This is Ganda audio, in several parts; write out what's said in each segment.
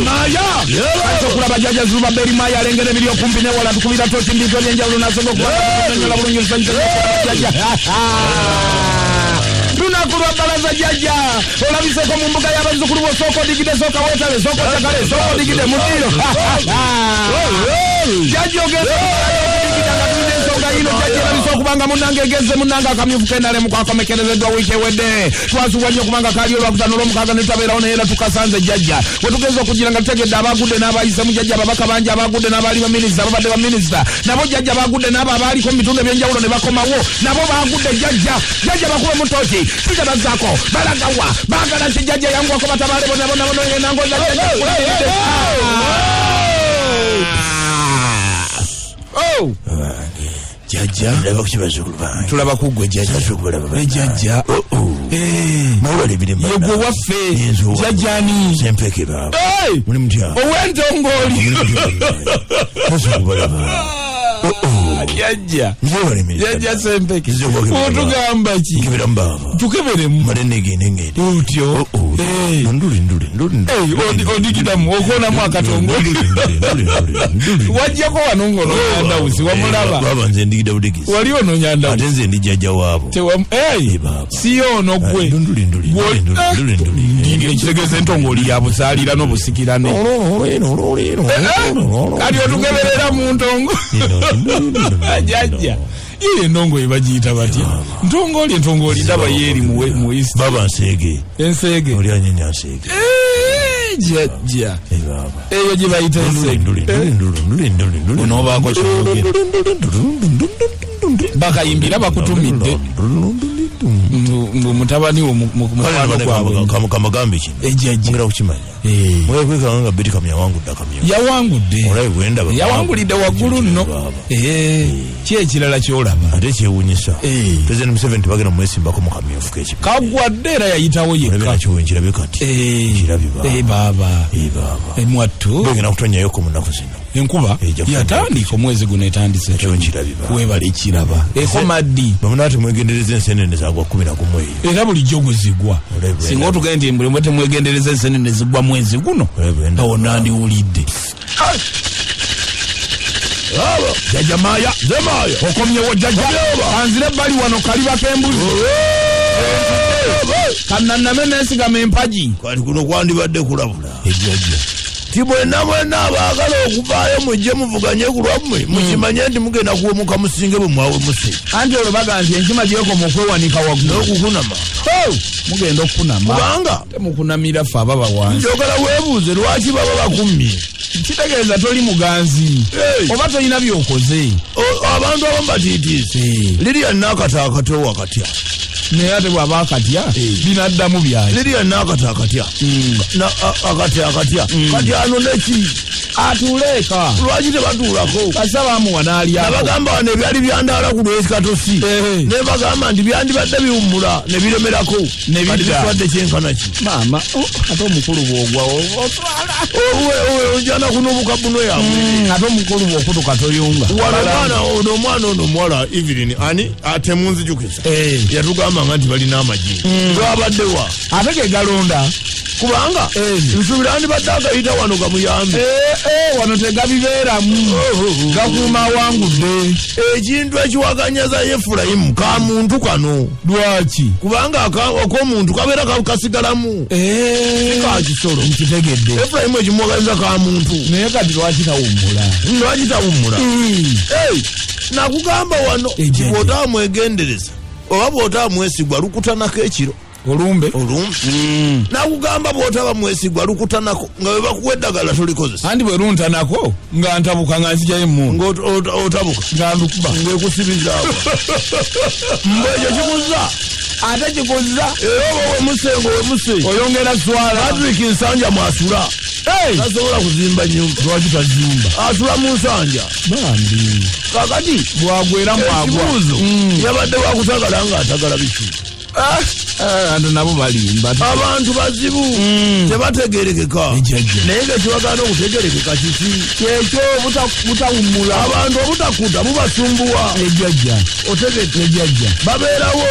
Maya okulaba jjajja Zuba Beri Maya alengera ebiri okumpi newala tukubira toki mbintu ebyenjawulo nasobola okubanyola bulungi lusanyusa jjajja. Lunaku lwa bbalaza jjajja, olabiseko mu mbuga y'abazzukulu bo. Sooka odigide, sooka weetale, sooka ojakale, sooka odigide mu ddiiro. Jjajja ogenda okudigida nga tulina ensonga yino. Jjajja erabisa okubanga munnange egezze munnange akamyufu k'enalemu kwakomekerezeddwa wiiki ewedde. Twasubwa nnyo kubanga kaali olwakutaano olwomukaaga ne tutabeerawo, naye era tukasanze jjajja wetugenza okugira nga tutegedde abagudde n'abayisemu. Jjajja, ababaka bangi abagudde n'abaali baminisita, ababadde baminisita nabo jjajja bagudde, n'abo abaaliko mu bitundu ebyenjawulo ne bakomawo nabo bagudde. Jjajja, jjajja, bakuba mutoki kijja bazzaako balagawa baagala ki? Jjajja yanguwako batabaale bona bona bona enangoza jjajja. Oh! Jajja. Ndaba ku kibazzukulu bange. Tulaba ku ggwe jjajja. Sasa okubalaba. Jjajja. Mwebale emirimu. Ye gwe waffe jjajjani? Sempeke baaba. Hey! Muli mutya? Ow'entongooli. Sasa okubalaba. Jjajja. Mwebale emirimu. Jjajja Sempeke. Nze okwakebera. Otugamba ki? Nkebera baaba. Tukeberemu. Male negende ngende. Otyo. Eh. Nduli nduli nduli. Eh, odigiramu okwonamu akatongoli. Nduli nduli nduli. Wajjako wano ng'onoonya Ndawusi, wamulaba? Baba nze ndigida budigizi. Wali onoonya Ate Ndawusi? nze ndi jjajja waabo. Hey, baaba. Si ono gwe? Nduli nduli nduli nduli nduli. Ekitegeeza entongoli ya busaalira n'obusikirane. Kati otukeberera mu ntongo jjajja. Ye entongo ebagiyita batya? Ntongoli, entongoli ndaba yeeri mu east. Baba nseege. Enseege. Oli anyenya nseege. Eh, jjajja. Eh, baba. Eyo gye bayita enseege. Nduli nduli nduli nduli nduli nduli. Onoobaako kyogera bakayimbira bakutumidde mbu mutabani wo mukwano gwabwe. Kamagambe kino. Ejjajja. Mugenda kukimanya. Eh. Mugenda kwekanga nga Beti Kamya yawangudde akamyu. Yawangudde. Olabe bwendaba. Yawangulidde waggulu nno. Baba. Eh, ki ekirala kyolaba? Ate kyewunyisa. Eh. President Museveni tebagenda mwesimbako mu kamyufu k'ekibi. Kagwadde era yayitawo Olabe yekka. nakyo wenkirabe kati. Eh. Nkirabye baaba. Eh, baaba. Eh, baaba. Eh, mwattu. Bagenda kutonyayoko mu nnaku zino. Enkuba Ejja kutonnya. yatandika omwezi guno, etandise. Nakyo nkirabye baaba. Webale kiraba ekoma ddi? Bamuna ati mwegendereza ensenene zagwa 11 eyo. Era bulijjo guzigwa. Olabe bwenda. Singa otugende nti buli mwe temwegendereza ensenene zigwa mwezi guno, Olabe bwenda. awo nandiwulidde. Jjajja Maaya. Nze Maaya. Okomyewo jjajja. Kanzire ebbali wano kaliba k'embuzi kannanname neesigama empagi. Kati kuno kwandibadde kulabula. Ejjajja. Ti mwenna mwenna abaagala okuvaayo mujje muvuganye ku lwammwe, mukimanye nti mugenda kuwemuka musinge bwe mwawemuse. Anti olwo baga nti enkima gyekoma okwewanika waggulu n'okukunama. Ho! Mugenda okukunama. Kubanga temukunamira ffe ababa wansi. Njogala weebuuze lwaki baba bakummye. Kitegeeza toli muganzi. Hey! Oba tolina byokoze. Abantu abamu batiitiizi. Liriya nakata akato wakatya. Naye ate bw'aba akatya binaddamu byaki? Liriya nakata akatya. Akatya akatya kati ano neki? Atuule eka. Lwaki tebatuulako? Kasa bamuwa n'alyako. Nabagamba wano ebyali byandaala ku lwekatosi. Ne bagamba nti byandibadde biwummula ne biremerako. Ne Kati bidda. biswadde kyenkana ki? Maama, oh, ate omukulu bw'ogwa otwala. Ojana kunubuka buno yabwe. Ate omukulu bw'okutuka toyunga. Wano omwana ono, omwana ono omuwala Evelyn ani atemunzijukiza, yatugamba nga nti balina amagi twabaddewa. Ate ge galonda. Kubanga nsuubira ndibadde agayita wano gamuyambe. Eh, eh, wano tegabibeeramu, gakuuma awangudde. Ekintu ekiwaganyaza Efulayimu ka muntu kano. Lwaki? Kubanga ak'omuntu kabeera kasigalamu. Eh. Ka kisolo. Nkitegedde. Efulayimu ekimuwaganyiza ka muntu. Naye kati lwaki tawummula? Lwaki tawummula? Hey, nakugamba wano Ejjajja. bw'otaba mwegendereza oba bw'otaba mwesigwa lukutanako ekiro. Olumbe. Olumbe. Nakugamba bw'otaba mwesigwa lukutanako nga bwe bakuwa eddagala tolikozesa. Anti bwe luntanako nga ntabuka nga nzijayo emmundu. Nga otabuka. Nga ndukuba. Ng'ekusibizaawo mbwe ekyo kikuza. Ate kikuza. Era oba wemuse nga wemuse. Oyongera swala. Patrick Nsanja mwasula. Hey! Tasobola kuzimba nyumba. Lwaki tazimba? Asula mu nsanja. Bambi. Kakati bwagwera mwagwa. Ekibuuzo, yabadde wakutagala ng'atagala biki? Ah! Abantu nabo balimba. Abantu bazibu, tebategerekeka. Ejjajja. Naye nga ekibagaana okutegerekeka kiki? Kyekyo butawummula. Abantu obutakuta bubasumbuwa. Ejjajja. Otegete? Ejjajja. Babeerawo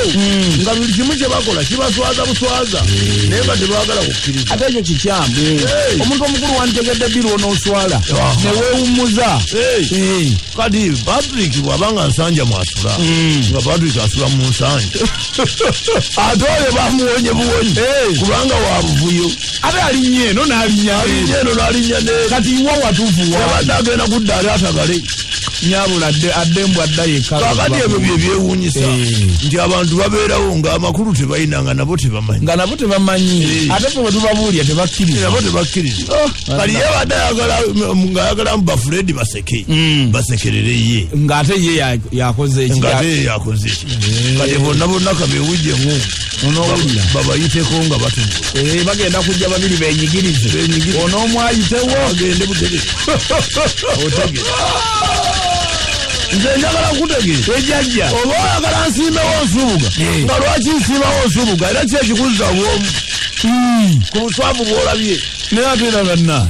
nga buli kimu kye bakola kibaswaza buswaza, naye nga tebaagala kukkiriza. Ate ekyo kikyamu. Hey. Omuntu omukulu wantegedde biri onooswala Aha. neweewummuza. Hey. Eh. Kati Patrick bw'aba nga Nsanja mwasula, nga Patrick asula mu Nsanja, ate oyo bamuwonye buwonyi kubanga wa buvuyo. Ate alinnya eno n'alinnya. Alinnya eno n'alinnya ne Kati wa watuufu wa? Yabadde agenda kudda ali atagale. Nyabula adde mbw adda yekka. Kakati ebyo bye byewuunyisa nti abantu babeerawo ng'amakulu tebalina, nga nabo tebamanyi. Nga nabo tebamanyi. Ate ffe bwe tubabuulya tebakkiriza. Nabo tebakkiriza. Kati ye badde ayagala ng'ayagala mu bafuredi baseke basekerere ye. Ng'ate ye yakoze eki? Ng'ate ye yakoze eki? Kati bonna bonna kabewujjemu. Onoowulira. Babayiteko nga batunula. Eh, bagenda kujja babiri benyigirize. Benyigirize. Onoomwayitewo. Agende butegere. Otegere, nze njagala kutegeera. Ejjajja. Oba oyagala nsiimewo Nsubuga, nga lwaki nsiimawo Nsubuga? Era ki ekikuza bwomu ku buswavu bwolabye? Naye ate era banna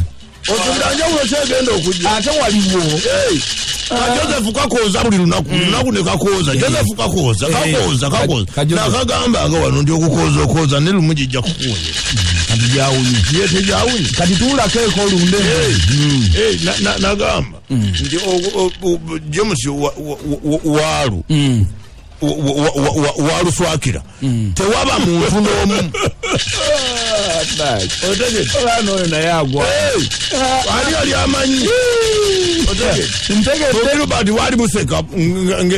Osubira njawulo kyegenda okujja? Ate waliwo Hey, ka Joseph kakooza buli lunaku, buli lunaku ne kakooza. Joseph kakooza, kakooza, kakooza. Ka Joseph. Nakagamba nga wano ndi okukooza okooza ne lumu gijja kukuwonyera. Kati gyawunye. Ye tegyawunye. Kati tuulako olunde. Hey, nagamba nti James waalu waluswakira tewaba muntu n'omu. Otegedde? Olwana oyo naye agwa. Hey, ani ali amanyi? Otegedde? Ntegedde. Gilbert wali buseka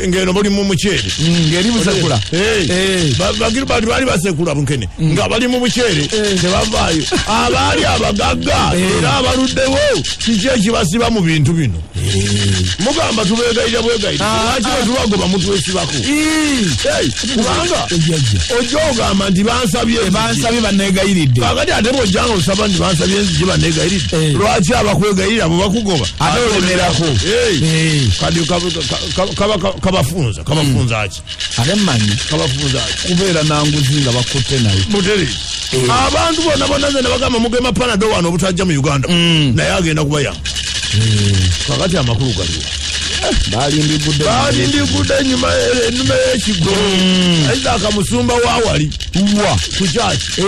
ngeno buli mu muceere. Ngeri busekula. Hey, bagilbert baali basekula bunkene nga bali mu muceere, tebavaayo. Abaali abagagga era abaluddewo, kiki ekibasiba mu bintu bino? Mugamba tubegayirira bwegayirira, lwaki bwetubagoba mutwesibako? Hey, kubanga Ejjajja. ojja ogamba nti bansabye enzigi. Bansabye, baneegayiridde. Kakati ate bwojjanga osaba nti bansabye enzigi, baneegayiridde, lwaki abakwegayirira bwe bakugoba Ate olemerako? Hey. Kati kabafunza kabafunza ki? Ate mmanyi Kabafunza ki? kubeera nanguzi nga bakutte naye. Butere abantu bonna bonna, nze nabagamba mugema Panado wano obutajja mu Uganda, naye agenda kubayamba. Kakati amakulu galiwa? Balindigudde. Balindigudde enyuma, enume y'ekigo. Isaac Musumba wawali wa ku kyaki.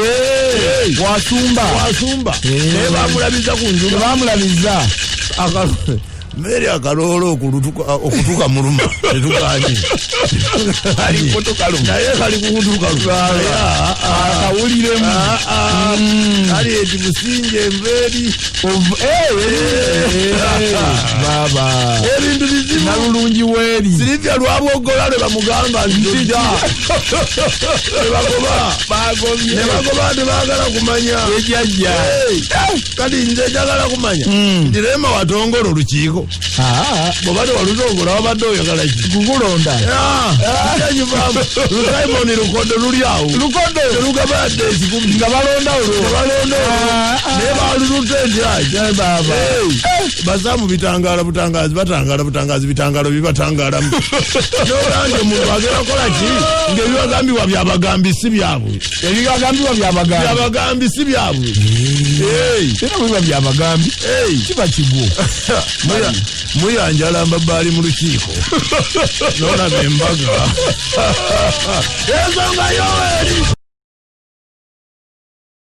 Wasumba. Wasumba, naye bamulabiza ku njuba. Tebamulabiza. Meri akaloolo okutuka muluma tetukanye, naye kali kukutuka. Akawuliremu. Kali eti businje enveeri. Baba. Ebintu bizibu. Nalulungi weeri. Silivia Lwabwogola lwe bamugamba nti ojja, nebagoba. Bagobye. Nebagoba, tebagala kumanya. Ejjajja. Hey, kati nze njagala kumanya nti Rema watongola olukiiko, bw'oba tewalutongola wabadde oyagala ki? Kukulonda. Lusimoni Lukodo luli awo. Lukodo. Telugaba yadde 1,000. Nga balonda olwo. Tebalonda olwo. Naye balulutte nti Eh, baba. Basaamu bitangaala butangazi, batangaala butangazi, bitangalo bibatangaalamu. Nolanga nti omuntu agenda kukola ki ngaebibagambibwa byabagambi si byabwe? Ebigambibwa byabagambi. Byabagambi si byabwe. Hey, Era bwe biba byabagambi hey. kiba kigwo. Muyanjalamba baali mu lukiiko nolaba embaga ensonga yoweri.